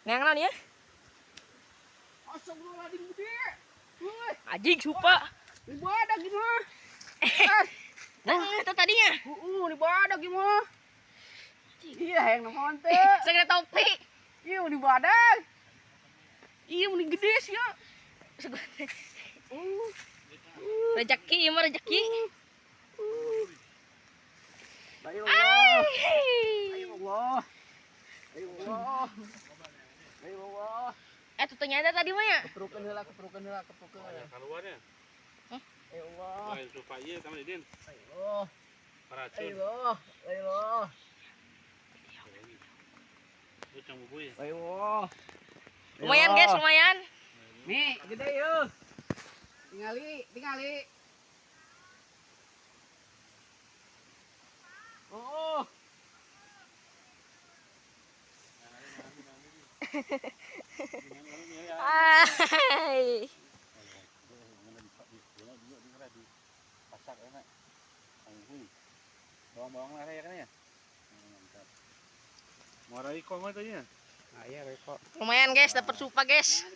Neang naon ya? Astagfirullahaladzim, gede. Woi, Anjing supa. di badak gimana? Nah, itu tadinya. Di badak gimana? Iya, yang naon teh. Segede topi. Iya, di badak. Iya, meni gede sih ya. Rezeki ieu mah, rezeki. Ya Allah. Ya Allah. Ya Allah. Ya Allah. Eh, tuh ternyata tadi mah ya. Keperukan heula, keperukan heula, keperukan heula. Keluarnya. Ya Allah. Wah, itu Pak iya sama Didin. Ya Allah. Racun. Ya Allah. Ya Allah. Itu cang bubu ya. Ya Allah. Lumayan, guys, lumayan. Nih, gede yuk. Tingali, tingali. Oh. Hai. Pasak enak. Bawang-bawang lah ya kan ya. Mantap. Muara iko mah tadinya. Nah, iya reko. Lumayan, guys, dapat supa, guys.